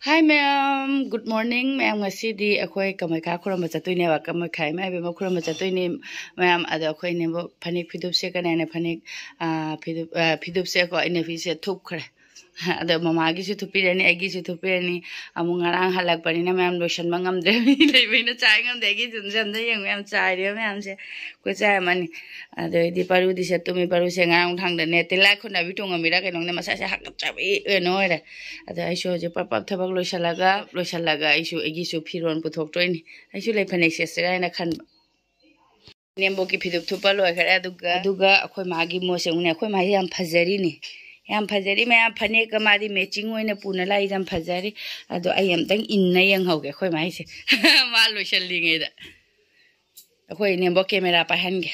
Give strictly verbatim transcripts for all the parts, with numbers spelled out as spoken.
Hi ꯃꯌꯥꯝ, good morning ꯃꯌꯥꯝ꯫ ꯉꯁꯤꯗꯤ ꯑꯩꯈꯣꯏ ꯀꯃꯩꯈꯥ ꯈꯨꯔꯨꯝꯕ ꯆꯠꯇꯣꯏꯅꯦꯕ, ꯀꯃꯩꯈꯥ ꯏꯃꯥ ꯏꯕꯦꯝꯃ ꯈꯨꯔꯨꯝꯕ ꯆꯠꯇꯣꯏꯅꯦ ꯃꯌꯥꯝ꯫ ꯑꯗꯣ ꯑꯩꯈꯣꯏ ꯏꯅꯦꯝꯕꯣꯛ ꯐꯅꯦꯛ ꯐꯤꯗꯨꯞ ꯁꯦꯠꯀꯅꯤ ꯍꯥꯏꯅ ꯐꯅꯦꯛ, ꯑꯥ, ꯐꯤꯗꯨꯞ, ꯑꯥ, ꯐꯤꯗꯨꯞ ꯁꯦꯠꯀꯣ, ꯑꯩꯅ ꯐꯤꯁꯦ ꯊꯨꯞꯈ꯭ꯔꯦ꯫ ꯑꯗꯣ ꯃꯃꯥꯒꯤꯁꯨ ꯊꯨꯞꯄꯤꯔꯅꯤ, ꯑꯩꯒꯤꯁꯨ ꯊꯨꯞꯄꯤꯔꯅꯤ꯫ ꯑꯃꯨꯛ ꯉꯔꯥꯡ ꯍꯜꯂꯛꯄꯅꯤꯅ ꯃꯌꯥꯝ ꯂꯣꯏꯁꯟꯕ ꯉꯝꯗ꯭ꯔꯦ, ꯃꯤ ꯂꯩꯕꯅꯤꯅ ꯆꯥꯏ ꯉꯝꯗꯦ꯫ ꯑꯩꯒꯤꯁꯨ ꯑꯝꯇ ꯌꯦꯡꯉꯨ, ꯌꯥꯝ ꯆꯥꯏꯔꯦꯕ ꯃꯌꯥꯝꯁꯦ꯫ ꯑꯩꯈꯣꯏ ꯆꯥꯏ ꯑꯃꯅꯤ꯫ ꯑꯗꯩꯗꯤ ꯄꯥꯔꯨꯗꯤ ꯁꯦꯠ ꯇꯨꯝꯃꯤ, ꯄꯥꯔꯨꯁꯦ ꯉꯔꯥꯡ ꯅꯨꯡꯗꯥꯡꯗꯅꯦ ꯇꯤꯜꯂꯥꯏ ꯈꯨꯟꯅꯕꯤ ꯇꯣꯡꯉꯝꯃꯤꯔ ꯀꯩꯅꯣꯝꯅꯦ, ꯃꯁꯥꯁꯦ ꯍꯥꯀꯠꯆꯕꯤ ꯀꯩꯅꯣ ꯑꯣꯏꯔꯦ꯫ ꯑꯗ ꯑꯩꯁꯨ ꯍꯧꯖꯤꯛ ꯄꯞ ꯄꯞ ꯊꯕꯛ ꯂꯣꯏꯁꯜꯂꯒ, ꯂꯣꯏꯁꯜꯂꯒ ꯑꯩꯁꯨ ꯑꯩꯒꯤꯁꯨ ꯐꯤꯔꯣꯜ ꯄꯨꯊꯣꯛꯇꯣꯏꯅꯤ꯫ ꯑꯩꯁꯨ ꯂꯩ ꯐꯅꯦꯛ ꯁꯦꯠꯁꯤꯔꯥ ꯍꯥꯏꯅ ꯈꯟꯕ꯫ ꯅꯦꯝꯕꯣꯛꯀꯤ ꯐꯤꯗꯨꯞ ꯊꯨꯞꯄ ꯂꯣꯏꯈ꯭ꯔꯦ꯫ ꯑꯗꯨꯒ, ꯑꯗꯨꯒ ꯑꯩꯈꯣꯏ ꯃꯥꯒꯤ ꯃꯣꯠꯁꯦ ꯑꯃꯨꯛꯅꯦ, ꯑꯩꯈꯣꯏ ꯃꯥꯁꯦ ꯌꯥꯝ ꯐꯖꯔꯤꯅꯤ, ꯌꯥꯝ ꯐꯖꯔꯤ ꯃꯌꯥꯝ꯫ ꯐꯅꯦꯛꯀ ꯃꯥꯗꯤ matching ꯑꯣꯏꯅ ꯄꯨꯅ ꯂꯥꯛꯏꯁꯦ, ꯌꯥꯝ ꯐꯖꯔꯤ꯫ ꯑꯗꯣ ꯑꯩ ꯑꯝꯇꯪ ꯏꯟꯅ ꯌꯦꯡꯍꯧꯒꯦ ꯑꯩꯈꯣꯏ ꯃꯥꯏꯁꯦ꯫ ꯃꯥ ꯂꯣꯏꯁꯜꯂꯤꯉꯩꯗ ꯑꯩꯈꯣꯏ ꯏꯅꯦꯝꯕꯣꯛ camera ꯄꯥꯏꯍꯟꯒꯦ꯫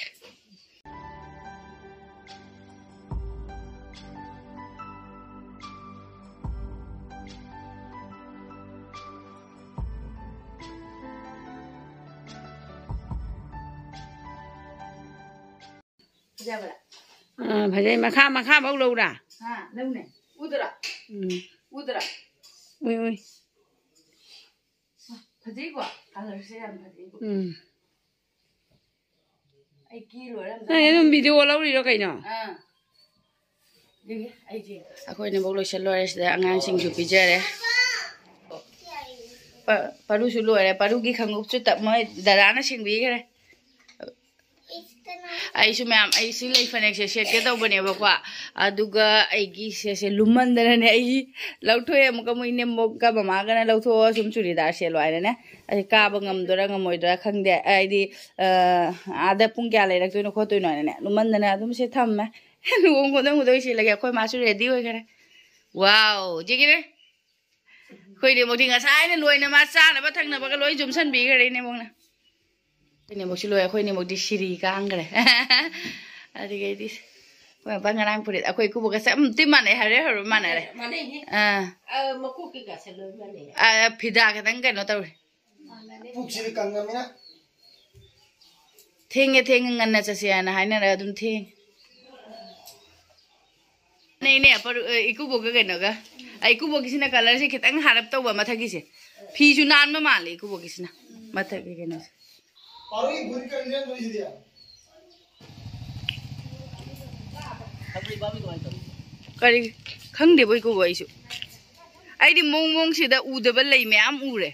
ꯐꯖꯕ꯭ꯔꯥ? ꯑꯥ, ꯐꯖꯩ꯫ ꯃꯈꯥ, ꯃꯈꯥ ꯐꯥꯎ ꯂꯧꯔꯥ? ꯍꯥ, ꯂꯧꯅꯦ꯫ ꯎꯗ꯭ꯔꯥ? ꯎꯝ꯫ ꯎꯗ꯭ꯔꯥ? ꯎꯏ, ꯎꯏ꯫ ꯐꯖꯩꯀꯣ? Colourꯁꯦ ꯌꯥꯝ ꯐꯖꯩꯀꯣ? ꯎꯝ꯫ ꯑꯩ ꯀꯦ ꯂꯣꯏꯔꯦ ꯑꯝꯇ꯫ ꯅꯪ ꯑꯗꯨꯝ video ꯂꯧꯔꯤꯔꯣ ꯀꯩꯅꯣ? ꯑꯥ꯫ ꯑꯗꯒꯤ ꯑꯩꯁꯦ ꯑꯩꯈꯣꯏ ꯏꯅꯦꯝꯕꯣꯛ ꯂꯣꯏꯁꯜ ꯂꯣꯏꯔꯦ, ꯁꯤꯗ ꯑꯉꯥꯡꯁꯤꯡꯁꯨ ꯄꯤꯖꯔꯦ꯫ ꯄ-, ꯄꯔꯨꯁꯨ ꯂꯣꯏꯔꯦ, ꯄꯔꯨꯒꯤ ꯈꯣꯡꯎꯞꯁꯨ ꯇꯞ-, ꯃꯣꯏ ꯗꯗꯥꯅ ꯁꯦꯡꯕꯤꯈ꯭ꯔꯦ꯫ ꯑꯩꯁꯨ ꯃꯌꯥꯝ, ꯑꯩ ꯁꯤ ꯂꯩ ꯐꯅꯦꯛꯁꯦ ꯁꯦꯠꯀꯦ ꯇꯧꯕꯅꯦꯕꯀꯣ, ꯑꯗꯨꯒ ꯑꯩꯒꯤ ꯁꯦꯠꯁꯦ ꯂꯨꯝꯃꯟꯗꯅꯅꯦ, ꯑꯩ ꯂꯧꯊꯣꯛꯑꯦ꯫ ꯑꯃꯨꯛꯀ ꯃꯣꯏ ꯏꯅꯦꯝꯕꯣꯛꯀ ꯃꯃꯥꯒꯅ ꯂꯧꯊꯣꯛꯑꯣ, ꯁꯨꯝ ꯆꯨꯔꯤꯗꯥꯔ ꯁꯦꯠꯂꯣ ꯍꯥꯏꯅꯅꯦ꯫ ꯑꯩ ꯀꯥꯕ ꯉꯝꯗꯣꯏꯔꯥ ꯉꯝꯃꯣꯏꯗꯣꯏꯔꯥ ꯈꯪꯗꯦ, ꯑꯩꯗꯤ, ꯑ, ꯑꯥꯗ ꯄꯨꯡ ꯀꯌꯥ ꯂꯩꯔꯛꯇꯣꯏꯅꯣ ꯈꯣꯠꯇꯣꯏꯅꯣ ꯍꯥꯏꯅꯅꯦ, ꯂꯨꯝꯃꯟꯗꯅ ꯑꯗꯨꯝ ꯁꯦ ꯊꯝꯃꯦ꯫ ꯂꯨꯍꯣꯡ ꯈꯣꯡꯗꯣꯡꯕꯗ ꯑꯣꯏ ꯁꯦꯠꯂꯒꯦ꯫ ꯑꯩꯈꯣꯏ ꯃꯥꯁꯨ ready ꯑꯣꯏꯈꯔꯦ꯫ Wow, ꯆꯦꯒꯤꯅꯦ꯫ ꯑꯩꯈꯣꯏ ꯏꯅꯦꯝꯕꯣꯛꯇꯤ ꯉꯁꯥꯏꯅ ꯂꯣꯏꯅ ꯃꯥ ꯆꯥꯅꯕ ꯊꯛꯅꯕꯒ ꯂꯣꯏ ꯌꯨꯝꯁꯟꯕꯤꯈ꯭ꯔꯦ ꯏꯅꯦꯝꯕꯣꯛꯅ꯫ ꯑꯩꯈꯣꯏ ꯏꯅꯦꯝꯕꯣꯛꯁꯨ ꯂꯣꯏ, ꯑꯩꯈꯣꯏ ꯏꯅꯦꯝꯕꯣꯛꯇꯤ ꯁꯤꯔꯤ ꯀꯥꯡꯈ꯭ꯔꯦ꯫ ꯑꯗꯨꯗꯒꯤꯗꯤ ꯑꯩꯈꯣꯏ ꯃꯄꯥ ꯉꯔꯥꯡ ꯐꯨꯔꯤꯠ, ꯑꯩꯈꯣꯏ ꯏꯀꯨꯕꯣꯛꯀ ꯆꯞ ꯇꯤ ꯃꯥꯟꯅꯩ, ꯍꯥꯏꯔꯦ ꯍꯥꯏꯔꯦ ꯃꯥꯟꯅꯔꯦ꯫ ꯃꯥꯟꯅꯩꯅꯦ꯫ ꯑꯥ꯫ ꯑ, ꯃꯀꯣꯛ ꯀꯩꯀꯥꯁꯦ ꯂꯣꯏ ꯃꯥꯟꯅꯩ꯫ ꯑ, ꯐꯤꯗꯥ ꯈꯤꯇꯪ ꯀꯩꯅꯣ ꯇꯧꯔꯦ꯫ ꯄꯨꯛꯁꯤꯗꯤ ꯀꯪꯉꯃꯤꯅ꯫ ꯊꯦꯡꯉꯦ, ꯊꯦꯡꯉꯦ, ꯉꯟꯅ ꯆꯠꯁꯦ ꯍꯥꯏꯅ ꯍꯥꯏꯅꯔꯒ ꯑꯗꯨꯝ ꯊꯦꯡꯉꯦ꯫ ꯅꯦ, ꯏꯅꯦ, ꯄꯔꯨ-, ꯑ, ꯏꯀꯨꯕꯣꯛꯀ ꯀꯩꯅꯣꯒ꯫ ꯑꯩ ꯏꯀꯨꯕꯣꯛꯀꯤꯁꯤꯅ ꯀꯂꯔꯁꯦ ꯈꯤꯇꯪ ꯍꯥꯔꯞ ꯇꯧꯕ ꯃꯊꯛꯀꯤꯁꯦ꯫ ꯐꯤꯁꯨ ꯅꯥꯟꯕ ꯃꯥꯜꯂꯦ ꯏꯀꯨꯕꯣꯛꯀꯤꯁꯤꯅ꯫ ꯃꯊꯛꯀꯤ ꯀꯩꯅꯣꯁꯦ꯫ ꯀꯔꯤ? ꯈꯪꯗꯦꯕꯣ ꯏꯀꯨꯕꯣꯛ ꯑꯩꯁꯨ꯫ ꯑꯩꯗꯤ ꯃꯑꯣꯡ ꯃꯑꯣꯡꯁꯤꯗ ꯎꯗꯕ ꯂꯩ ꯃꯌꯥꯝ ꯎꯔꯦ꯫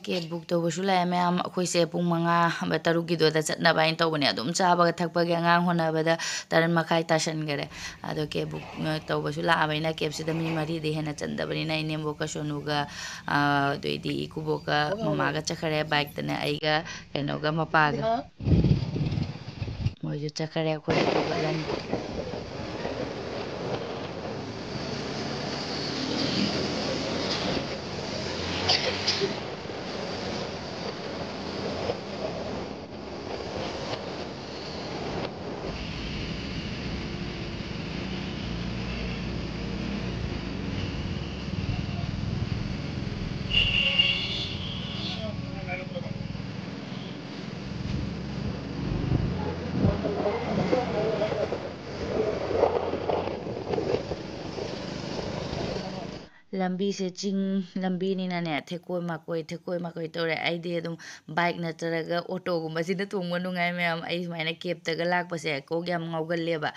ꯀꯦꯕ ꯕꯨꯛ ꯇꯧꯕꯁꯨ ꯂꯥꯛꯑꯦ ꯃꯌꯥꯝ꯫ ꯑꯩꯈꯣꯏꯁꯦ ꯄꯨꯡ ꯃꯉꯥ ꯇꯔꯨꯛꯀꯤꯗꯨꯗ ꯆꯠꯅꯕ ꯍꯥꯏꯅ ꯇꯧꯕꯅꯦ꯫ ꯑꯗꯨꯝ ꯆꯥꯕꯒ ꯊꯛꯄꯒꯤ ꯑꯉꯥꯡ ꯍꯣꯠꯅꯕꯗ ꯇꯔꯦꯠ ꯃꯈꯥꯏ ꯇꯥꯁꯟꯈꯔꯦ꯫ ꯑꯗꯣ ꯀꯦꯕ ꯕꯨꯛ ꯇꯧꯕꯁꯨ ꯂꯥꯛꯑꯕꯅꯤꯅ ꯀꯦꯕꯁꯤꯗ ꯃꯤ ꯃꯔꯤꯗꯤ ꯍꯦꯟꯅ ꯆꯟꯗꯕꯅꯤꯅ ꯏꯅꯦꯝꯕꯣꯛꯀ ꯁꯣꯅꯨꯒ, ꯑꯗꯩꯗꯤ ꯏꯀꯨꯕꯣꯛꯀ ꯃꯃꯥꯒ ꯆꯠꯈꯔꯦ ꯕꯥꯏꯛꯇꯅꯦ꯫ ꯑꯩꯒ ꯀꯩꯅꯣꯒ ꯃꯄꯥꯒ ꯃꯣꯏꯁꯨ ꯆꯠꯈꯔꯦ꯫ ꯑꯩꯈꯣꯏ ꯑꯗꯨꯒ ꯂꯝ ꯂꯝꯕꯤꯁꯦ ꯆꯤꯡ ꯂꯝꯕꯤꯅꯤꯅꯅꯦ, ꯊꯦꯛꯀꯣꯏ ꯃꯥꯀꯣꯏ, ꯊꯦꯛꯀꯣꯏ ꯃꯥꯀꯣꯏ ꯇꯧꯔꯦ꯫ ꯑꯩꯗꯤ ꯑꯗꯨꯝ ꯕꯥꯏꯛ ꯅꯠꯇ꯭ꯔꯒ ꯑꯣꯇꯣꯒꯨꯝꯕꯁꯤꯅ ꯇꯣꯡꯕ ꯅꯨꯡꯉꯥꯏ ꯃꯌꯥꯝ꯫ ꯑꯩ ꯁꯨꯃꯥꯏꯅ ꯀꯦꯞꯇꯒ ꯂꯥꯛꯄꯁꯦ ꯀꯣꯛ ꯌꯥꯝ ꯉꯥꯎꯒꯜꯂꯦꯕ꯫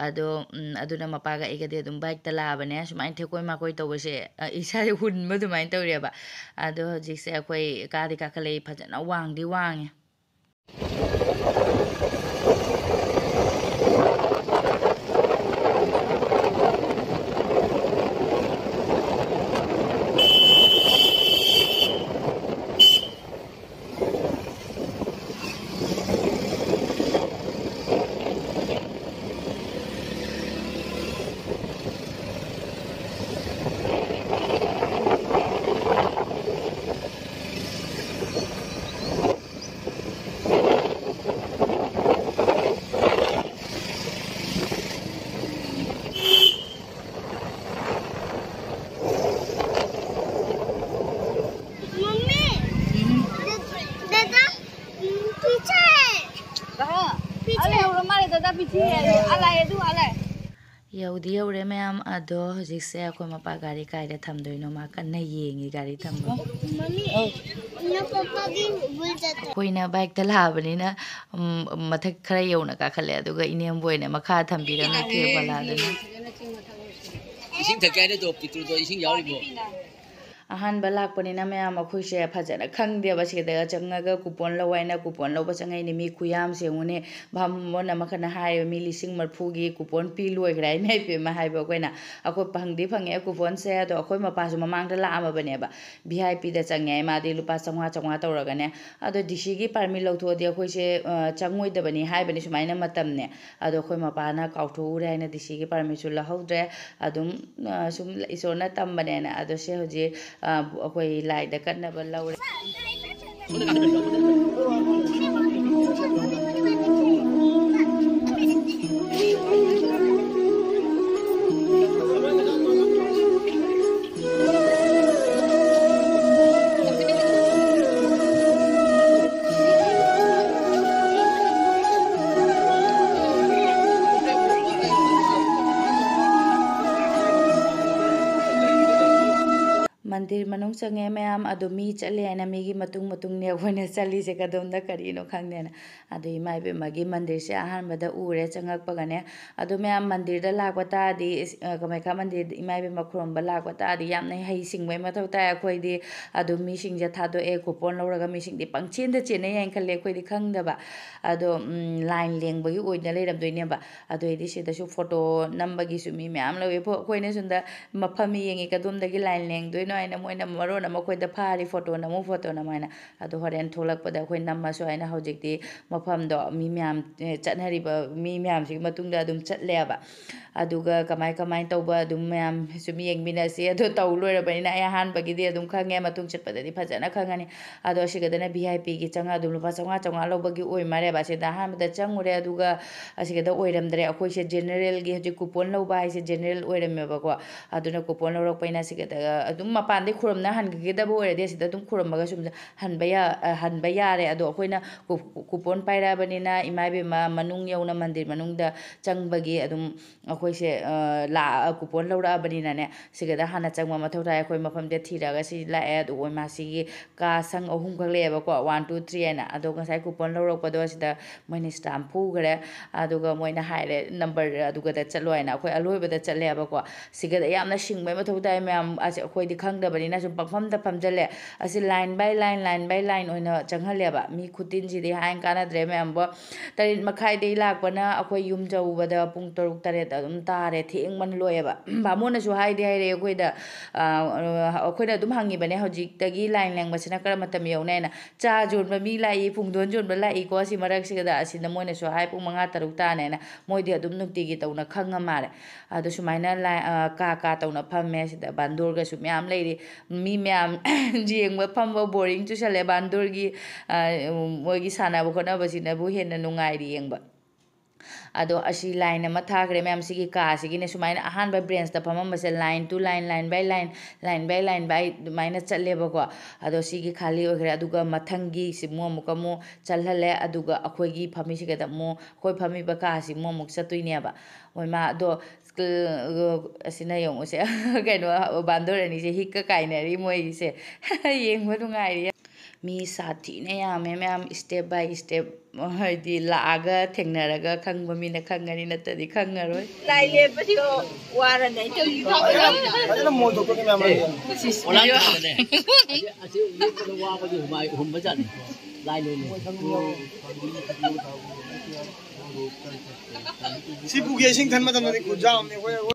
ꯑꯗꯣ, ꯎꯝ, ꯑꯗꯨꯅ ꯃꯄꯥꯒ ꯑꯩꯒꯗꯤ ꯑꯗꯨꯝ ꯕꯥꯏꯛꯇ ꯂꯥꯛꯑꯕꯅꯦ꯫ ꯁꯨꯃꯥꯏꯅ ꯊꯦꯛꯀꯣꯏ ꯃꯥꯀꯣꯏ ꯇꯧꯕꯁꯦ, ꯑ, ꯏꯁꯥꯁꯦ ꯍꯨꯟꯕ ꯑꯗꯨꯃꯥꯏꯅ ꯇꯧꯔꯦꯕ꯫ ꯑꯗꯣ ꯍꯧꯖꯤꯛꯁꯦ ꯑꯩꯈꯣꯏ ꯀꯥꯗꯤ ꯀꯥꯈꯠꯂꯛꯏ, ꯐꯖꯅ ꯋꯥꯡꯗꯤ ꯋꯥꯡꯉꯦ꯫ मम्मी, दादा, पीछे है। कहाँ? पीछे। अरे, हमारे दादा पीछे है। अला है, तू अला है। ꯌꯧꯗꯤ ꯌꯧꯔꯦ ꯃꯌꯥꯝ, ꯑꯗꯣ ꯍꯧꯖꯤꯛꯁꯦ ꯑꯩꯈꯣꯏ ꯃꯄꯥ ꯒꯥꯔꯤ ꯀꯥꯏꯗ ꯊꯝꯗꯣꯏꯅꯣ ꯃꯥ ꯀꯟꯅ ꯌꯦꯡꯉꯤ ꯒꯥꯔꯤ ꯊꯝꯕ꯫ ꯃꯃꯤ, ꯅ ꯄꯄꯥꯒꯤ ꯕꯨꯜ ꯆꯠꯇꯣ꯫ ꯑꯩꯈꯣꯏꯅ ꯕꯥꯏꯛꯇ ꯂꯥꯛꯑꯕꯅꯤꯅ, ꯎꯝ, ꯃꯊꯛ ꯈꯔ ꯌꯧꯅ ꯀꯥꯈꯠꯂꯦ, ꯑꯗꯨꯒ ꯏꯅꯦꯝꯕꯣꯏꯅ ꯃꯈꯥ ꯊꯝꯕꯤꯔꯝꯃꯦ ꯀꯦꯕꯂꯥꯗꯨꯅ꯫ ꯏꯁꯤꯡ ꯊꯛꯀꯦ ꯍꯥꯏꯅ ꯇꯣꯞ ꯄꯤꯇ꯭ꯔꯨꯗꯣ ꯏꯁꯤꯡ ꯌꯥꯎꯔꯤꯕꯣ? ꯑꯍꯥꯟꯕ ꯂꯥꯛꯄꯅꯤꯅ ꯃꯌꯥꯝ ꯑꯩꯈꯣꯏꯁꯦ ꯐꯖꯅ ꯈꯪꯗꯦꯕ꯫ ꯁꯤꯗ ꯆꯪꯉꯒ ꯀꯨꯄꯣꯟ ꯂꯧ ꯍꯥꯏꯅ ꯀꯨꯄꯣꯟ ꯂꯧꯕ ꯆꯪꯉꯛꯏꯅꯦ꯫ ꯃꯤ ꯈꯨꯌꯥꯝꯁꯦ ꯌꯦꯡꯉꯨꯅꯦ꯫ ꯚꯥꯃꯣꯟ ꯑꯃꯈꯛꯅ ꯍꯥꯏꯔꯦꯕ, "ꯃꯤ ꯂꯤꯁꯤꯡ ꯃꯔꯤꯐꯨꯒꯤ ꯀꯨꯄꯣꯟ ꯄꯤ ꯂꯣꯏꯈ꯭ꯔꯦ ꯍꯥꯏꯅ ꯏꯕꯦꯝꯃ ꯍꯥꯏꯕ ꯑꯩꯈꯣꯏꯅ꯫ ꯑꯩꯈꯣꯏ ꯐꯪꯗꯤ ꯐꯪꯉꯦ ꯀꯨꯄꯣꯟꯁꯦ, ꯑꯗꯣ ꯑꯩꯈꯣꯏ ꯃꯄꯥꯁꯨ ꯃꯃꯥꯡꯗ ꯂꯥꯛꯑꯝꯃꯕꯅꯦꯕ꯫ ꯚꯤ ꯑꯥꯏ ꯄꯤꯗ ꯆꯪꯉꯦ ꯍꯥꯏ ꯃꯥꯗꯤ ꯂꯨꯄꯥ ꯆꯥꯝꯃꯉꯥ, ꯆꯥꯝꯃꯉꯥ ꯇꯧꯔꯒꯅꯦ꯫ ꯑꯗꯣ ꯗꯤ ꯁꯤꯒꯤ ꯄꯥꯔꯃꯤꯠ ꯂꯧꯊꯣꯛꯑꯗꯤ ꯑꯩꯈꯣꯏꯁꯦ, ꯑ, ꯆꯪꯉꯣꯏꯗꯕꯅꯤ ꯍꯥꯏꯕꯅꯤ ꯁꯨꯃꯥꯏꯅ ꯃꯇꯝꯅꯦ꯫ ꯑꯗꯣ ꯑꯩꯈꯣꯏ ꯃꯄꯥꯅ ꯀꯥꯎꯊꯣꯛꯎꯔꯦ ꯍꯥꯏꯅ ꯗꯤ ꯁꯤꯒꯤ ꯄꯥꯔꯃꯤꯠꯁꯨ ꯂꯧꯍꯧꯗ꯭ꯔꯦ꯫ ꯑꯗꯨꯝ, ꯑ, ꯁꯨꯝ ꯏꯁꯣꯔꯅ ꯇꯝꯕꯅꯦꯅ꯫ ꯑꯗꯣ ꯁꯦ ꯍꯧꯖꯤꯛ, ꯑ, ꯑꯩꯈꯣꯏ ꯂꯥꯏꯗ ꯀꯠꯅꯕ ꯂꯧꯔꯦ꯫ ꯃꯟꯗꯤꯔ ꯃꯅꯨꯡ ꯆꯪꯉꯦ ꯃꯌꯥꯝ, ꯑꯗꯣ ꯃꯤ ꯆꯠꯂꯦ ꯍꯥꯏꯅ ꯃꯤꯒꯤ ꯃꯇꯨꯡ ꯃꯇꯨꯡꯅꯦ ꯑꯩꯈꯣꯏꯅ ꯆꯠꯂꯤꯁꯦ, ꯀꯗꯣꯝꯗ ꯀꯔꯤꯅꯣ ꯈꯪꯗꯦꯅ꯫ ꯑꯗꯣ ꯏꯃꯥ ꯏꯕꯦꯝꯃꯒꯤ ꯃꯟꯗꯤꯔꯁꯦ ꯑꯍꯥꯟꯕꯗ ꯎꯔꯦ ꯆꯪꯉꯛꯄꯒꯅꯦ꯫ ꯑꯗꯣ ꯃꯌꯥꯝ ꯃꯟꯗꯤꯔꯗ ꯂꯥꯛꯄ ꯇꯥꯔꯗꯤ, ꯏꯁ-, ꯑ, ꯀꯃꯥꯏꯈꯥ ꯃꯟꯗꯤꯔꯗ ꯏꯃꯥ ꯏꯕꯦꯝꯃ ꯈꯨꯔꯨꯝꯕ ꯂꯥꯛꯄ ꯇꯥꯔꯗꯤ ꯌꯥꯝꯅ ꯍꯩ ꯁꯤꯡꯕꯩ ꯃꯊꯧ ꯇꯥꯏ꯫ ꯑꯩꯈꯣꯏꯗꯤ ꯑꯗꯨꯝ ꯃꯤꯁꯤꯡꯁꯦ ꯊꯥꯗꯣꯛꯑꯦ, ꯀꯨꯄꯣꯟ ꯂꯧꯔꯒ ꯃꯤꯁꯤꯡꯗꯤ ꯄꯪꯆꯦꯟꯗ ꯆꯦꯟꯅꯩ ꯍꯥꯏꯅ ꯈꯜꯂꯦ, ꯑꯩꯈꯣꯏꯗꯤ ꯈꯪꯗꯕ꯫ ꯑꯗꯣ, ꯎꯝ, ꯂꯥꯏꯟ ꯂꯦꯡꯕꯒꯤ ꯑꯣꯏꯅ ꯂꯩꯔꯝꯗꯣꯏꯅꯦꯕ꯫ ꯑꯗꯨ ꯑꯣꯏꯗꯤ ꯁꯤꯗꯁꯨ ꯐꯣꯇꯣ ꯅꯝꯕꯒꯤꯁꯨ ꯃꯤ ꯃꯌꯥꯝ ꯂꯧꯋꯦ꯫ ꯐꯣ-, ꯑꯩꯈꯣꯏꯅ ꯁꯣꯝꯗ ꯃꯐꯝ ꯌꯦꯡꯉꯤ, ꯀꯗꯣꯝꯗꯒꯤ ꯂꯥꯏꯟ ꯂꯦꯡꯗꯣꯏꯅꯣ ꯍꯥꯏꯅ ꯃꯣꯏꯅ ꯃꯔꯣꯟ ꯑꯃ ꯑꯩꯈꯣꯏꯗ ꯐꯥꯔꯤ, "ꯐꯣꯇꯣ ꯅꯝꯃꯨ, ꯐꯣꯇꯣ ꯅꯝꯃꯨ" ꯍꯥꯏꯅ꯫ ꯑꯗꯣ ꯍꯣꯔꯦꯟ ꯊꯣꯛꯂꯛꯄꯗ ꯑꯩꯈꯣꯏ ꯅꯝꯃꯁꯨ ꯍꯥꯏꯅ ꯍꯧꯖꯤꯛꯇꯤ ꯃꯐꯝꯗꯣ ꯃꯤ ꯃꯌꯥꯝ, ꯑꯦ, ꯆꯠꯅꯔꯤꯕ ꯃꯤ ꯃꯌꯥꯝꯁꯤꯒꯤ ꯃꯇꯨꯡꯗ ꯑꯗꯨꯝ ꯆꯠꯂꯦꯕ꯫ ꯑꯗꯨꯒ ꯀꯃꯥꯏ ꯀꯃꯥꯏꯅ ꯇꯧꯕ ꯑꯗꯨꯝ ꯃꯌꯥꯝ ꯁꯨꯝ ꯌꯦꯡꯃꯤꯟꯅꯁꯤ꯫ ꯑꯗꯣ ꯇꯧ ꯂꯣꯏꯔꯕꯅꯤꯅ ꯑꯩ ꯑꯍꯥꯟꯕꯒꯤꯗꯤ ꯑꯗꯨꯝ ꯈꯪꯉꯦ, ꯃꯇꯨꯡ ꯆꯠꯄꯗꯗꯤ ꯐꯖꯅ ꯈꯪꯉꯅꯤ꯫ ꯑꯗꯣ ꯑꯁꯤꯒꯗꯅ ꯚꯤ ꯑꯥꯏ ꯄꯤꯒꯤ ꯆꯪꯉ ꯑꯗꯨꯝ ꯂꯨꯄꯥ ꯆꯥꯝꯃꯉꯥ, ꯆꯥꯝꯃꯉꯥ ꯂꯧꯕꯒꯤ ꯑꯣꯏ ꯃꯥꯜꯂꯦꯕ꯫ ꯑꯁꯤꯗ ꯑꯍꯥꯟꯕꯗ ꯆꯪꯉꯨꯔꯦ, ꯑꯗꯨꯒ ꯑꯁꯤꯒꯗ ꯑꯣꯏꯔꯝꯗ꯭ꯔꯦ꯫ ꯑꯩꯈꯣꯏꯁꯦ ꯖꯦꯅꯔꯦꯜꯒꯤ, ꯍꯧꯖꯤꯛ ꯀꯨꯄꯣꯟ ꯂꯧꯕ ꯍꯥꯏꯁꯦ ꯖꯦꯅꯔꯦꯜ ꯑꯣꯏꯔꯝꯃꯦꯕꯀꯣ꯫ ꯑꯗꯨꯅ ꯀꯨꯄꯣꯟ ꯂꯧꯔꯛꯄꯅꯤꯅ ꯑꯁꯤꯒꯗ ꯑꯗꯨꯝ ꯃꯄꯥꯟ ꯍꯥꯟꯅꯗꯩ ꯈꯨꯔꯨꯝꯅ ꯍꯟꯒꯗꯕ ꯑꯣꯏꯔꯗꯤ ꯑꯁꯤꯗ ꯑꯗꯨꯝ ꯈꯨꯔꯨꯝꯃꯒ ꯁꯨꯝ ꯍꯟꯕ ꯌꯥ-, ꯑ, ꯍꯟꯕ ꯌꯥꯔꯦ꯫ ꯑꯗꯣ ꯑꯩꯈꯣꯏꯅ ꯀꯨ-, ꯀꯨꯄꯣꯟ ꯄꯥꯏꯔꯛꯑꯕꯅꯤꯅ ꯏꯃꯥ ꯏꯕꯦꯝꯃ ꯃꯅꯨꯡ ꯌꯧꯅ ꯃꯟꯗꯤꯔ ꯃꯅꯨꯡꯗ ꯆꯪꯕꯒꯤ ꯑꯗꯨꯝ ꯑꯩꯈꯣꯏꯁꯦ, ꯑ, ꯂꯥꯛꯑ-, ꯀꯨꯄꯣꯟ ꯂꯧꯔꯛꯑꯕꯅꯤꯅꯅꯦ, ꯁꯤꯒꯗ ꯍꯥꯟꯅ ꯆꯪꯕ ꯃꯊꯧ ꯇꯥꯏ꯫ ꯑꯩꯈꯣꯏ ꯃꯐꯝꯁꯦ ꯊꯤꯔꯒ ꯁꯤ ꯂꯥꯛꯑꯦ꯫ ꯑꯗꯨꯒ ꯃꯥ ꯁꯤꯒꯤ ꯀꯥ ꯁꯪ ꯑꯍꯨꯝꯈꯛ ꯂꯩꯌꯦꯕꯀꯣ, ꯋꯥꯟ, ꯇꯨ, ꯊ꯭ꯔꯤ ꯍꯥꯏꯅ꯫ ꯑꯗꯣ ꯉꯁꯥꯏ ꯀꯨꯄꯣꯟ ꯂꯧꯔꯛꯄꯗꯣ ꯁꯤꯗ ꯃꯣꯏꯅ ꯁ꯭ꯇꯥꯝ ꯐꯨꯈ꯭ꯔꯦ꯫ ꯑꯗꯨꯒ ꯃꯣꯏꯅ ꯍꯥꯏꯔꯦ, "ꯅꯝꯕꯔ ꯑꯗꯨꯒꯗ ꯆꯠꯂꯣ" ꯍꯥꯏꯅ꯫ ꯑꯩꯈꯣꯏ ꯑꯂꯣꯏꯕꯗ ꯆꯠꯂꯦꯕꯀꯣ꯫ ꯁꯤꯒꯗ ꯌꯥꯝꯅ ꯁꯤꯡꯕꯩ ꯃꯊꯧ ꯇꯥꯏ ꯃꯌꯥꯝ꯫ ꯑꯁ, ꯑꯩꯈꯣꯏꯗꯤ ꯈꯪꯗꯕꯅꯤꯅ ꯁꯨꯝ ꯄꯪꯐꯝꯗ ꯐꯝꯖꯜꯂꯦ꯫ ꯑꯁꯤ line by line, line by line ꯑꯣꯏꯅ ꯆꯪꯍꯜꯂꯦꯕ꯫ ꯃꯤ ꯈꯨꯇꯤꯟꯁꯤꯗꯤ ꯍꯥꯏꯅ ꯀꯥꯟꯅꯗ꯭ꯔꯦ ꯃꯌꯥꯝꯕꯣ꯫ ꯇꯔꯦꯠ ꯃꯈꯥꯏꯗꯒꯤ ꯂꯥꯛꯄꯅ ꯑꯩꯈꯣꯏ ꯌꯨꯝ ꯌꯧꯕꯗ ꯄꯨꯡ ꯇꯔꯨꯛ, ꯇꯔꯦꯠ ꯑꯗꯨꯝ ꯇꯥꯔꯦ꯫ ꯊꯦꯡꯕꯅ ꯂꯣꯏꯑꯦꯕ꯫ ꯕꯥꯃꯣꯟꯅꯁꯨ ꯍꯥꯏꯗꯤ ꯍꯥꯏꯔꯛꯑꯦ ꯑꯩꯈꯣꯏꯗ, ꯑ, ꯑꯩꯈꯣꯏꯅ ꯑꯗꯨꯝ ꯍꯪꯉꯤꯕꯅꯦ, "ꯍꯧꯖꯤꯛꯇꯒꯤ line ꯂꯦꯡꯕꯁꯤꯅ ꯀꯔꯝꯕ ꯃꯇꯝ ꯌꯧꯅꯤ?" ꯍꯥꯏꯅ꯫ ꯆꯥ ꯌꯣꯟꯕ ꯃꯤ ꯂꯥꯛꯏ, ꯄꯨꯡꯗꯣꯟ ꯌꯣꯟꯕ ꯂꯥꯛꯏꯀꯣ, ꯑꯁꯤ ꯃꯔꯛꯁꯤꯗ꯫ ꯑꯁꯤꯗ ꯃꯣꯏꯅꯁꯨ ꯍꯥꯏ ꯄꯨꯡ ꯃꯉꯥ, ꯇꯔꯨꯛ ꯇꯥꯅꯦꯅ꯫ ꯃꯣꯏꯗꯤ ꯑꯗꯨꯝ ꯅꯨꯡꯇꯤꯒꯤ ꯇꯧꯅ ꯈꯪꯉ ꯃꯥꯜꯂꯦ꯫ ꯑꯗꯣ ꯁꯨꯃꯥꯏꯅ ꯂꯥꯏ-, ꯑ, ꯀꯥ ꯀꯥ ꯇꯧꯅ ꯐꯝꯃꯦ꯫ ꯁꯤꯗ ꯕꯥꯟꯗꯣꯔꯒꯁꯨ ꯃꯌꯥꯝ ꯂꯩꯔꯤ꯫ ꯃꯤ ꯃꯌꯥꯝ ꯌꯦꯡꯕ ꯐꯝꯕ boring ꯆꯨꯁꯜꯂꯦ꯫ ꯕꯥꯟꯗꯣꯔꯒꯤ, ꯑ, ꯃꯣꯏꯒꯤ ꯁꯥꯟꯅꯕ ꯈꯣꯠꯅꯕꯁꯤꯅꯕꯨ ꯍꯦꯟꯅ ꯅꯨꯡꯉꯥꯏꯔꯤ ꯌꯦꯡꯕ꯫ ꯑꯗꯣ ꯑꯁꯤ line ꯑꯃ ꯊꯥꯈ꯭ꯔꯦ ꯃꯌꯥꯝ꯫ ꯁꯤꯒꯤ ꯀꯥꯁꯤꯒꯤꯅꯦ ꯁꯨꯃꯥꯏꯅ ꯑꯍꯥꯟꯕ branch ꯇ ꯐꯝꯃꯝꯕꯁꯦ line to line, line by line, line by line by ꯑꯗꯨꯃꯥꯏꯅ ꯆꯠꯂꯦꯕꯀꯣ꯫ ꯑꯗꯣ ꯁꯤꯒꯤ ꯈꯥꯂꯤ ꯑꯣꯏꯈ꯭ꯔꯦ꯫ ꯑꯗꯨꯒ ꯃꯊꯪꯒꯤ ꯁꯤ ꯑꯃꯨꯛ, ꯑꯃꯨꯛ, ꯑꯃꯨꯛ ꯆꯠꯍꯜꯂꯦ꯫ ꯑꯗꯨꯒ ꯑꯩꯈꯣꯏꯒꯤ ꯐꯝꯃꯤꯁꯤꯒꯗ ꯑꯃꯨꯛ, ꯑꯩꯈꯣꯏ ꯐꯝꯃꯤꯕ ꯀꯥꯁꯤ ꯑꯃꯨꯛ, ꯑꯃꯨꯛ ꯆꯠꯇꯣꯏꯅꯦꯕ꯫ ꯍꯣꯏ ꯃꯥ꯫ ꯑꯗꯣ ꯁ꯭ꯀꯨꯜ, ꯑꯁꯤꯅ ꯌꯦꯡꯉꯨꯁꯦ꯫ ꯀꯩꯅꯣ, ꯕꯥꯟꯗꯣꯔ ꯑꯅꯤꯁꯦ ꯍꯤꯛꯀ ꯀꯥꯏꯅꯔꯤ ꯃꯣꯏꯒꯤꯁꯦ꯫ ꯌꯦꯡꯕ ꯅꯨꯡꯉꯥꯏꯔꯤ꯫ ꯃꯤ ꯁꯥꯊꯤꯅ ꯌꯥꯝꯃꯦ ꯃꯌꯥꯝ, step by step꯫ ꯍꯥꯏꯗꯤ ꯂꯥꯛꯑꯒ ꯊꯦꯡꯅꯔꯒ ꯈꯪꯕ ꯃꯤꯅ ꯈꯪꯒꯅꯤ, ꯅꯠꯇ꯭ꯔꯗꯤ ꯈꯪꯉꯔꯣꯏ꯫ ꯂꯥꯏ ꯂꯦꯞꯄꯁꯤꯀꯣ ꯋꯥꯔꯅꯤ ꯑꯩ ꯇꯧꯔꯤꯁꯦ꯫ ꯐꯖꯅ ꯃꯣꯟ ꯊꯣꯛꯄꯅꯤ ꯃꯌꯥꯝ꯫ ꯑꯣꯂꯥꯡ ꯊꯣꯛꯄꯅꯦ꯫ ꯑꯁꯤ, ꯑꯁꯤ ꯂꯦꯞꯄꯗ ꯋꯥꯕꯒꯤ ꯍꯨꯃꯥꯏ ꯍꯨꯝꯕ ꯖꯥꯠꯅꯤ꯫ ꯂꯥꯏ ꯂꯣꯏꯅ꯫ ꯁꯤ ꯄꯨꯒꯦ ꯏꯁꯤꯡ ꯊꯟ ꯃꯇꯝꯗꯗꯤ ꯈꯨꯠ ꯌꯥꯝꯅꯤ ꯑꯩꯈꯣꯏ꯫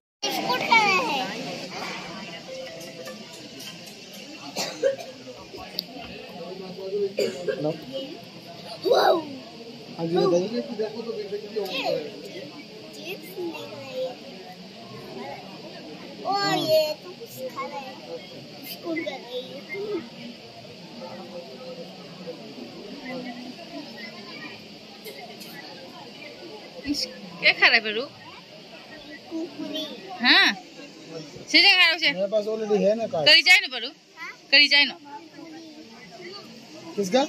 क्या खा रहा है बरू? हाँ। ꯁꯤꯁꯦ ꯍꯥꯏꯔꯛꯁꯦ꯫ मेरे पास ऑलरेडी है ना कार्ड। ꯀꯔꯤ ꯆꯥꯏꯅꯣ, ꯕꯔꯨ? ꯀꯔꯤ ꯆꯥꯏꯅꯣ? किसका?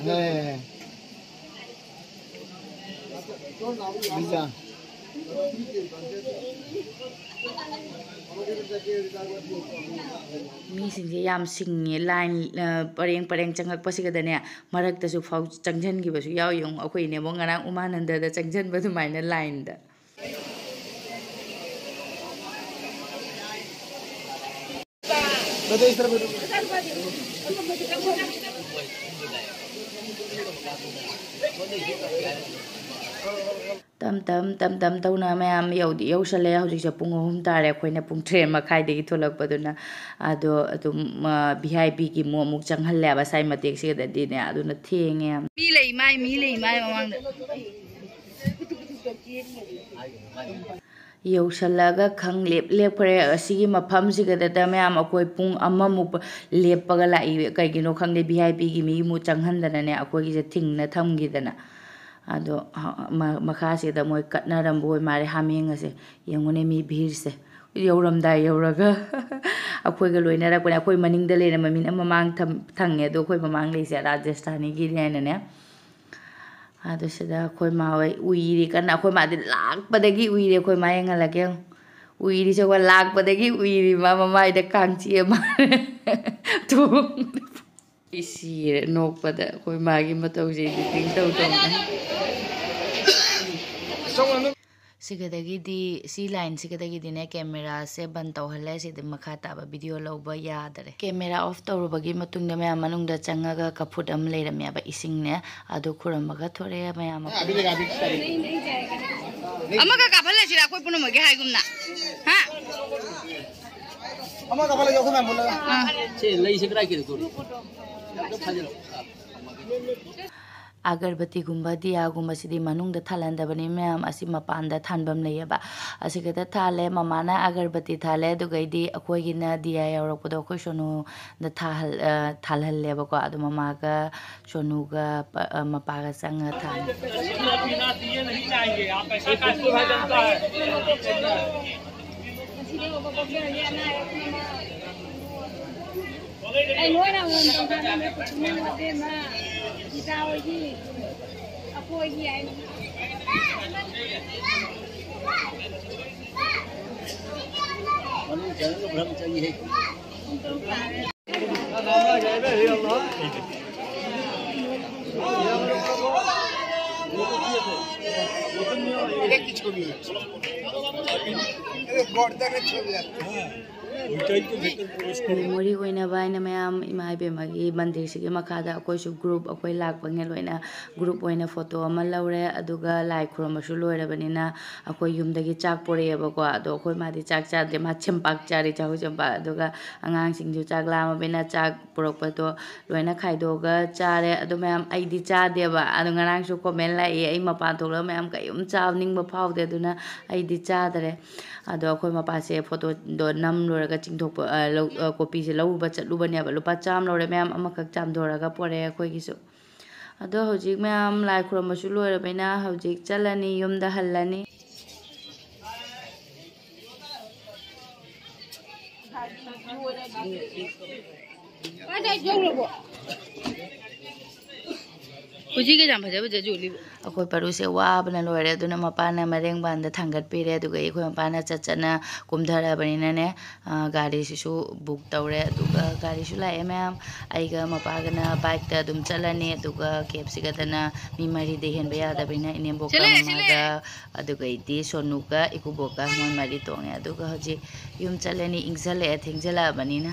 है, है, है। वीजा। ꯃꯤꯁꯤꯡꯁꯦ ꯌꯥꯝ ꯁꯤꯡꯉꯦ꯫ ꯂꯥꯏꯟ, ꯑ, ꯄꯔꯦꯡ ꯄꯔꯦꯡ ꯆꯪꯉꯛꯄꯁꯤꯒꯗꯅꯦ, ꯃꯔꯛꯇꯁꯨ ꯐꯥꯎ ꯆꯪꯁꯤꯟꯈꯤꯕꯁꯨ ꯌꯥꯎ꯫ ꯌꯦꯡꯉꯨ, ꯑꯩꯈꯣꯏ ꯏꯅꯦꯕꯣ ꯉꯔꯥꯡ ꯎꯃꯥꯅꯟꯗꯗ ꯆꯪꯁꯤꯟꯕ ꯑꯗꯨꯃꯥꯏꯅ ꯂꯥꯏꯟꯗ꯫ ꯇꯞ ꯇꯞ ꯇꯞ ꯇꯞ ꯇꯧꯅ ꯃꯌꯥꯝ ꯌꯧꯗꯤ ꯌꯧꯁꯜꯂꯦ꯫ ꯍꯧꯖꯤꯛꯁꯦ ꯄꯨꯡ ꯑꯍꯨꯝ ꯇꯥꯔꯦ꯫ ꯑꯩꯈꯣꯏꯅ ꯄꯨꯡ ꯇꯔꯦꯠ ꯃꯈꯥꯏꯗꯒꯤ ꯊꯣꯛꯂꯛꯄꯗꯨꯅ꯫ ꯑꯗꯣ ꯑꯗꯨꯝ, ꯚꯤ ꯑꯥꯏ ꯄꯤꯒꯤ ꯑꯃꯨꯛ ꯑꯃꯨꯛ ꯆꯪꯍꯜꯂꯦꯕ ꯁꯥꯏ ꯃꯇꯦꯛꯁꯤꯗꯗꯤꯅꯦ꯫ ꯑꯗꯨꯅ ꯊꯦꯡꯉꯦ ꯌꯥꯝ꯫ ꯃꯤ ꯂꯩ ꯃꯥꯏ, ꯃꯤ ꯂꯩ ꯃꯥꯏ ꯃꯃꯥꯡꯗ꯫ ꯌꯧꯁꯜꯂꯒ ꯈꯪꯂꯦꯞ ꯂꯦꯞꯈ꯭ꯔꯦ꯫ ꯑꯁꯤꯒꯤ ꯃꯐꯝꯁꯤꯒꯗꯗ ꯃꯌꯥꯝ ꯑꯩꯈꯣꯏ ꯄꯨꯡ ꯑꯃꯃꯨꯛ ꯂꯦꯞꯄꯒ ꯂꯥꯛꯏ꯫ ꯀꯩꯒꯤꯅꯣ ꯈꯪꯗꯦ, ꯚꯤ ꯑꯥꯏ ꯄꯤꯒꯤ ꯃꯤꯃꯨꯛ ꯆꯪꯍꯟꯗꯅꯅꯦ, ꯑꯩꯈꯣꯏꯒꯤꯁꯦ ꯊꯤꯡꯅ ꯊꯝꯈꯤꯗꯅ꯫ ꯑꯗꯣ ꯃꯈꯥꯁꯤꯗ ꯃꯣꯏ ꯀꯠꯅꯔꯝꯕ ꯑꯣꯏ ꯃꯥꯜꯂꯦ ꯍꯥꯃꯦꯡ ꯑꯁꯦ꯫ ꯌꯦꯡꯉꯨꯅꯦ ꯃꯤ ꯚꯤꯔꯁꯦ꯫ ꯌꯧꯔꯝꯗꯥꯏ ꯌꯧꯔꯒ ꯑꯩꯈꯣꯏꯒ ꯂꯣꯏꯅꯔꯛꯄꯅꯦ꯫ ꯑꯩꯈꯣꯏ ꯃꯅꯤꯡꯗ ꯂꯩꯔꯝꯕ ꯃꯤꯅ ꯃꯃꯥꯡ ꯊꯝ-, ꯊꯪꯉꯦ꯫ ꯑꯗꯣ ꯑꯩꯈꯣꯏ ꯃꯃꯥꯡ ꯂꯩꯁꯦ ꯔꯥꯖꯁꯊꯥꯅꯤꯒꯤꯅꯦ ꯍꯥꯏꯅꯅꯦ꯫ ꯑꯗꯨ ꯁꯤꯗ ꯑꯩꯈꯣꯏ ꯃꯥ ꯍꯣꯏ ꯎꯏꯔꯤ ꯀꯟꯅ꯫ ꯑꯩꯈꯣꯏ ꯃꯥꯗꯤ ꯂꯥꯛꯄꯗꯒꯤ ꯎꯏꯔꯤ꯫ ꯑꯩꯈꯣꯏ ꯃꯥ ꯌꯦꯡꯍꯜꯂꯛꯀꯦ꯫ ꯎꯏꯔꯤꯁꯦ ꯑꯩꯈꯣꯏ ꯂꯥꯛꯄꯗꯒꯤ ꯎꯏꯔꯤ꯫ ꯃꯥ ꯃꯃꯥꯏꯗ ꯀꯥꯡꯆꯤ ꯑꯃ ꯇꯣꯡ-, ꯑꯩ ꯁꯤꯔꯦ ꯅꯣꯛꯄꯗ꯫ ꯑꯩꯈꯣꯏ ꯃꯥꯒꯤ ꯃꯇꯧꯁꯦ editing ꯇꯧ ꯇꯧꯅ꯫ ꯁꯤꯒꯗꯒꯤꯗꯤ, ꯁꯤ ꯂꯥꯏꯟꯁꯤꯒꯗꯒꯤꯗꯤꯅꯦ, ꯀꯦꯃꯦꯔꯥꯁꯦ ꯕꯟ ꯇꯧꯍꯜꯂꯦ꯫ ꯁꯤꯗꯤ ꯃꯈꯥ ꯇꯥꯕ ꯚꯤꯗꯤꯑꯣ ꯂꯧꯕ ꯌꯥꯗꯔꯦ꯫ ꯀꯦꯃꯦꯔꯥ ꯑꯣꯐ ꯇꯧꯔꯨꯕꯒꯤ ꯃꯇꯨꯡꯗ ꯃꯌꯥꯝ ꯃꯅꯨꯡꯗ ꯆꯪꯉꯒ ꯀꯐꯨꯠ ꯑꯃ ꯂꯩꯔꯝꯃꯦꯕ, ꯏꯁꯤꯡꯅꯦ꯫ ꯑꯗꯨ ꯈꯨꯔꯝꯃꯒ ꯊꯣꯔꯛꯑꯦ ꯃꯌꯥꯝ ꯑꯃ꯫ ꯑꯃꯒ ꯀꯥꯞꯍꯜꯂꯁꯤꯔꯥ ꯑꯩꯈꯣꯏ ꯄꯨꯝꯅꯃꯛꯀꯤ ꯍꯥꯏꯒꯨꯝꯅ? ꯍꯥ? ꯑꯃꯒ ꯀꯥꯞꯍꯜꯂꯁꯤ ꯑꯩꯈꯣꯏ ꯃꯌꯥꯝ ꯄꯨꯜꯂꯒ꯫ ꯑꯥ꯫ ꯁꯦ, ꯂꯩꯁꯦ ꯀꯗꯥꯏ ꯀꯤꯔꯛꯇꯣꯔꯤ? ꯑꯒꯔꯕꯇꯤꯒꯨꯝꯕ ꯗꯤꯌꯥꯒꯨꯝꯕꯁꯤꯗꯤ ꯃꯅꯨꯡꯗ ꯊꯥꯜꯍꯟꯗꯕꯅꯤ ꯃꯌꯥꯝ, ꯑꯁꯤ ꯃꯄꯥꯟꯗ ꯊꯥꯟꯐꯝ ꯂꯩꯌꯦꯕ꯫ ꯑꯁꯤ ꯈꯛꯇ ꯊꯥꯜꯂꯦ꯫ ꯃꯃꯥꯅ ꯑꯒꯔꯕꯇꯤ ꯊꯥꯜꯂꯦ, ꯑꯗꯨꯒꯩꯗꯤ ꯑꯩꯈꯣꯏꯒꯤꯅ ꯗꯤꯌꯥ ꯌꯥꯎꯔꯛꯄꯗꯣ ꯑꯩꯈꯣꯏ ꯁꯣꯅꯨꯗ ꯊꯥꯍꯜ-, ꯑ, ꯊꯥꯜꯍꯜꯂꯦꯕꯀꯣ꯫ ꯑꯗꯣ ꯃꯃꯥꯒ ꯁꯣꯅꯨꯒ ꯄ-, ꯑ, ꯃꯄꯥꯒ ꯆꯪꯉ ꯊꯥꯜꯂꯦ꯫ ꯑꯩ ꯂꯣꯏꯅ ꯑꯃꯃꯝ ꯇꯧꯊꯣꯛꯑꯒꯦ, ꯄꯨꯊꯣꯛꯅꯤꯡꯉꯣ ꯑꯕꯦꯝꯃ꯫ ꯒꯤꯇꯥ ꯍꯣꯏꯒꯤ, ꯑꯄꯨ ꯍꯣꯏꯒꯤ ꯍꯥꯏꯅ꯫ ꯃꯅꯨꯡ ꯆꯪꯉꯒ ꯕ꯭ꯔꯝ ꯆꯪꯉꯤꯍꯦ꯫ ꯄꯨꯡ ꯇꯔꯨꯛ ꯇꯥꯔꯦ꯫ ꯃꯦꯃꯣꯔꯤ ꯑꯣꯏꯅꯕ ꯍꯥꯏꯅ ꯃꯌꯥꯝ ꯏꯃꯥ ꯏꯕꯦꯝꯃꯒꯤ ꯃꯟꯗꯤꯔꯁꯤꯒꯤ ꯃꯈꯥꯗ ꯑꯩꯈꯣꯏꯁꯨ ꯒ꯭ꯔꯨꯞ, ꯑꯩꯈꯣꯏ ꯂꯥꯛꯄꯉꯩ ꯂꯣꯏꯅ ꯒ꯭ꯔꯨꯞ ꯑꯣꯏꯅ ꯐꯣꯇꯣ ꯑꯃ ꯂꯧꯔꯦ꯫ ꯑꯗꯨꯒ ꯂꯥꯏ ꯈꯨꯔꯨꯝꯕꯁꯨ ꯂꯣꯏꯔꯕꯅꯤꯅ ꯑꯩꯈꯣꯏ ꯌꯨꯝꯗꯒꯤ ꯆꯥꯛ ꯄꯣꯔꯛꯑꯦꯕꯀꯣ꯫ ꯑꯗꯣ ꯑꯩꯈꯣꯏ ꯃꯥꯗꯤ ꯆꯥꯛ ꯆꯥꯗ꯭ꯔꯦ, ꯃꯥ ꯆꯦꯡꯄꯥꯛ ꯆꯥꯔꯤ, ꯆꯥꯛꯍꯨ ꯆꯦꯡꯄꯥꯛ꯫ ꯑꯗꯨꯒ ꯑꯉꯥꯡꯁꯤꯡꯁꯨ ꯆꯥꯛ ꯂꯥꯝꯃꯕꯅꯤꯅ ꯆꯥꯛ ꯄꯨꯔꯛꯄꯗꯣ ꯂꯣꯏꯅ ꯈꯥꯏꯗꯣꯛꯑꯒ ꯆꯥꯔꯦ꯫ ꯑꯗꯣ ꯃꯌꯥꯝ, ꯑꯩꯗꯤ ꯆꯥꯗꯦꯕ꯫ ꯑꯗꯣ ꯉꯔꯥꯡꯁꯨ ꯀꯣꯃꯦꯟ ꯂꯥꯛꯏ, "ꯑꯩ ꯃꯄꯥꯟ ꯊꯣꯛꯂꯒ ꯃꯌꯥꯝ ꯀꯩꯝ ꯆꯥꯅꯤꯡꯕ ꯐꯥꯎꯗꯦ, ꯑꯗꯨꯅ ꯑꯩꯗꯤ ꯆꯥꯗꯔꯦ"꯫ ꯑꯗꯣ ꯑꯩꯈꯣꯏ ꯃꯄꯥꯁꯦ ꯐꯣꯇꯣꯗꯣ ꯅꯝ ꯂꯣꯏꯔꯒ ꯆꯤꯡꯊꯣꯛꯄ, ꯑ, ꯂꯧ-, ꯑ, ꯀꯣꯄꯤꯁꯦ ꯂꯧꯔꯨꯕ ꯆꯠꯂꯨꯕꯅꯦꯕ꯫ ꯂꯨꯄꯥ ꯆꯥꯝꯃ ꯂꯧꯔꯦ ꯃꯌꯥꯝ, ꯑꯃꯈꯛ ꯆꯥꯝꯊꯣꯔꯒ ꯄꯣꯔꯛꯑꯦ ꯑꯩꯈꯣꯏꯒꯤꯁꯨ꯫ ꯑꯗꯣ ꯍꯧꯖꯤꯛ ꯃꯌꯥꯝ ꯂꯥꯏ ꯈꯨꯔꯨꯝꯕꯁꯨ ꯂꯣꯏꯔꯕꯅꯤꯅ ꯍꯧꯖꯤꯛ ꯆꯠꯂꯅꯤ, ꯌꯨꯝꯗ ꯍꯜꯂꯅꯤ꯫ ꯍꯧꯖꯤꯛꯀꯤ ꯌꯥꯝ ꯐꯖ ꯐꯖ ꯌꯣꯜꯂꯤꯕ꯫ ꯑꯩꯈꯣꯏ ꯄꯔꯨꯁꯦ ꯋꯥꯕꯅ ꯂꯣꯏꯔꯦ, ꯑꯗꯨꯅ ꯃꯄꯥꯅ ꯃꯔꯦꯡꯕꯥꯟꯗ ꯊꯥꯡꯒꯠꯄꯤꯔꯦ꯫ ꯑꯗꯨꯒ ꯑꯩꯈꯣꯏ ꯃꯄꯥꯅ ꯆꯠ ꯆꯠꯅ ꯀꯨꯝꯊꯔꯕꯅꯤꯅꯅꯦ, ꯑ, ꯒꯥꯔꯤꯁꯤꯁꯨ ꯕꯨꯛ ꯇꯧꯔꯦ꯫ ꯑꯗꯨꯒ ꯒꯥꯔꯤꯁꯨ ꯂꯥꯛꯑꯦ ꯃꯌꯥꯝ꯫ ꯑꯩꯒ ꯃꯄꯥꯒꯅ ꯕꯥꯏꯛꯇ ꯑꯗꯨꯝ ꯆꯠꯂꯅꯤ, ꯑꯗꯨꯒ ꯀꯦꯞꯁꯤꯒꯗꯅ ꯃꯤ ꯃꯔꯤꯗ ꯍꯦꯟꯕ ꯌꯥꯗꯕꯅꯤꯅ ꯏꯅꯦꯝꯕꯣꯛꯀ ꯁꯤꯂꯦ, ꯁꯤꯂꯦ꯫ ꯃꯃꯥꯒ, ꯑꯗꯨꯒꯩꯗꯤ ꯁꯣꯅꯨꯒ ꯏꯀꯨꯕꯣꯛꯀ ꯃꯣꯏ ꯃꯔꯤ ꯇꯣꯡꯉꯦ꯫ ꯑꯗꯨꯒ ꯍꯧꯖꯤꯛ ꯌꯨꯝ ꯆꯠꯂꯅꯤ, ꯏꯪꯁꯜꯂꯛꯑꯦ, ꯊꯦꯡꯖꯜꯂꯛꯑꯕꯅꯤꯅ꯫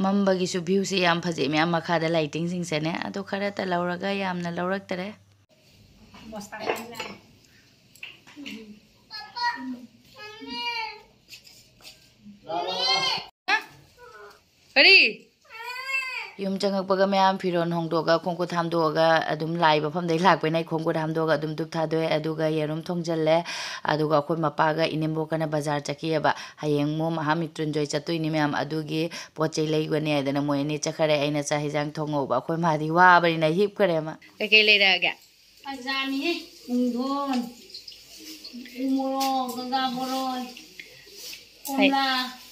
ꯃꯝꯕꯒꯤꯁꯨ ꯚ꯭ꯌꯨꯁꯦ ꯌꯥꯝ ꯐꯖꯩ ꯃꯌꯥꯝ, ꯃꯈꯥꯗ ꯂꯥꯏꯇꯤꯡꯁꯤꯡꯁꯦꯅꯦ꯫ ꯑꯗꯣ ꯈꯔꯇ ꯂꯧꯔꯒ ꯌꯥꯝꯅ ꯂꯧꯔꯛꯇꯔꯦ꯫ ꯀꯔꯤ? ꯌꯨꯝ ꯆꯪꯉꯛꯄꯒ ꯃꯌꯥꯝ ꯐꯤꯔꯣꯜ ꯍꯣꯡꯗꯣꯛꯑꯒ, ꯈꯣꯡ ꯈꯨꯠ ꯍꯥꯝꯗꯣꯛꯑꯒ, ꯑꯗꯨꯝ ꯂꯥꯏ ꯃꯐꯝꯗꯩ ꯂꯥꯛꯄꯅꯤꯅ ꯑꯩ ꯈꯣꯡ ꯈꯨꯠ ꯍꯥꯝꯗꯣꯛꯑꯒ ꯑꯗꯨꯝ ꯙꯨꯞ ꯊꯥꯗꯣꯛꯑꯦ꯫ ꯑꯗꯨꯒ ꯌꯦꯔꯨꯝ ꯊꯣꯡꯖꯤꯜꯂꯦ꯫ ꯑꯗꯨꯒ ꯑꯩꯈꯣꯏ ꯃꯄꯥꯒ ꯏꯅꯦꯝꯕꯣꯛꯀꯅ ꯕꯖꯥꯔ ꯆꯠꯈꯤꯑꯕ꯫ ꯍꯌꯦꯡ ꯑꯃꯨꯛ ꯃꯍꯥ ꯃ꯭ꯔꯤꯇ꯭ꯌꯨꯟꯖꯣꯏ ꯆꯠꯇꯣꯏꯅꯤ ꯃꯌꯥꯝ, ꯑꯗꯨꯒꯤ ꯄꯣꯠ ꯆꯩ ꯂꯩꯒꯅꯤ ꯍꯥꯏꯗꯅ ꯃꯣꯏ ꯑꯅꯤ ꯆꯠꯈꯔꯦ꯫ ꯑꯩꯅ ꯆꯥꯛ ꯍꯤꯟꯖꯥꯡ ꯊꯣꯡꯍꯧꯕ꯫ ꯑꯩꯈꯣꯏ ꯃꯥꯗꯤ ꯋꯥꯕꯅꯤꯅ ꯍꯤꯞꯈꯔꯦ ꯃꯥ꯫ ꯀꯩꯀꯩ ꯂꯩꯔꯛꯑꯒꯦ? ꯐꯖꯥꯅꯤꯍꯦ꯫ ꯄꯨꯡꯗꯣꯟ, ꯎ ꯃꯣꯔꯣꯛ, ꯒꯪꯒꯥ ꯕꯣꯔꯣꯟ, ꯀꯣꯝꯂꯥ꯫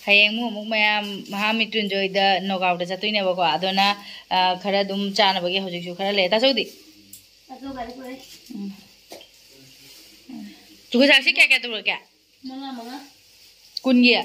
ꯍꯌꯦꯡ ꯑꯃꯨꯛ, ꯑꯃꯨꯛ ꯃꯌꯥꯝ ꯃꯍꯥ ꯃ꯭ꯔꯤꯇ꯭ꯌꯨꯟꯖꯣꯏꯗ ꯅꯣꯒꯥꯎꯗ ꯆꯠꯇꯣꯏꯅꯦꯕꯀꯣ꯫ ꯑꯗꯨꯅ, ꯑ, ꯈꯔ ꯑꯗꯨꯝ ꯆꯥꯅꯕꯒꯤ ꯍꯧꯖꯤꯛꯁꯨ ꯈꯔ ꯂꯩ꯫ ꯇꯥꯆꯧꯗꯤ? ꯇꯥꯆꯧ ꯒꯥꯔꯤ ꯄꯨꯔꯛꯑꯦ꯫ ꯎꯝ꯫ ꯆꯨꯀꯨ ꯆꯥꯛꯁꯤ ꯀꯌꯥ ꯀꯌꯥ ꯇꯧꯔꯒꯦ? ꯃꯉꯥ, ꯃꯉꯥ꯫ ꯀꯨꯟꯒꯤ?